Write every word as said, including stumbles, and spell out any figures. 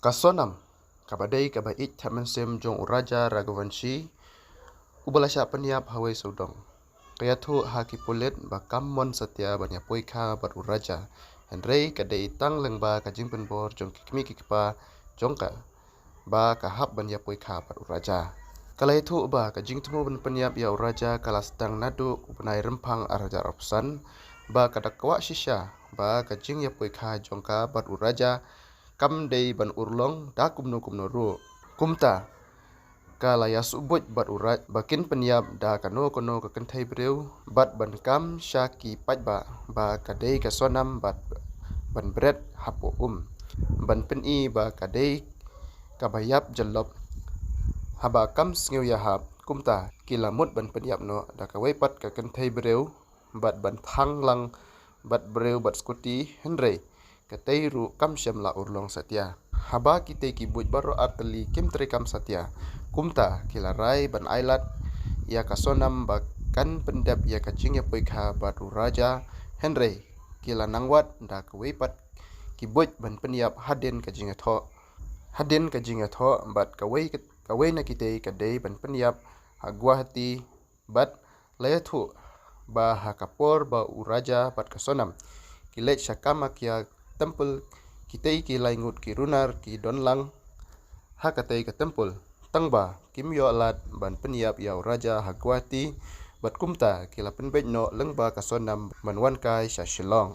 Ka Sonam, kaba dei kaba ïeit thep mynsiem jong u Raja Raghuvanshi, uba la shah pynïap ha wei sawdong, ka ïathuh ha ki pulit ba kam mon satia ban ïapoikha bad u Raja, hynrei ka dei tang lyngba ka jingpynbor jong ki kmie ki kpa jong ka ba ka hap ban ïapoikha bad u Raja. Ka la ïathuh ba ka jingthmu ban pynïap ïa u Raja ka la sdang naduh u bnai Rymphang ar hajar arphew san, ba ka da kwah shisha ba ka jingïapoikha jong ka bad u Raja kam dei ban urlong da kumno kumno ruh. Kumta, ka la ïasuhbuit bad u Raja ba kin pynïap da kano kano ka kynthei briew bad ban kam sha ki paidbah ba ka dei ka Sonam bad ban bret hapoh um, ban pyni ba ka dei kaba ïap jyllop. Haba kam sngew ïahap, kumta ki la mut ban pynïap noh da kawei pat ka kynthei briew bad ban thang lang bad briew bad skuti, hynrei katei ruh kam shym la urlong satia. Haba kitei ki buit baroh artylli kim treikam satia, kumta ki la rai ban ailad ïa ka Sonam ba kan pyndep ïa ka jingïapoikha bad u Raja, hynrei ki la nang wad da kawei pat ki buit ban pynïap hadien ka jingïathoh. Hadien ka jingïathoh bad kawei, kawei na kitei ka dei ban pynïap ha Guwahati, bad la ïathuh ba ha ka por ba u Raja bad ka Sonam ki leit sha Kamakhya Temple, kitei ki lai ngut ki runar ki don lang ha katei ka temple, tang ba kim ïoh lad ban pynïap ïa u Raja ha Guwahati, bad kumta ki la pynbeit noh lyngba ka Sonam ban wan kai sha Shillong.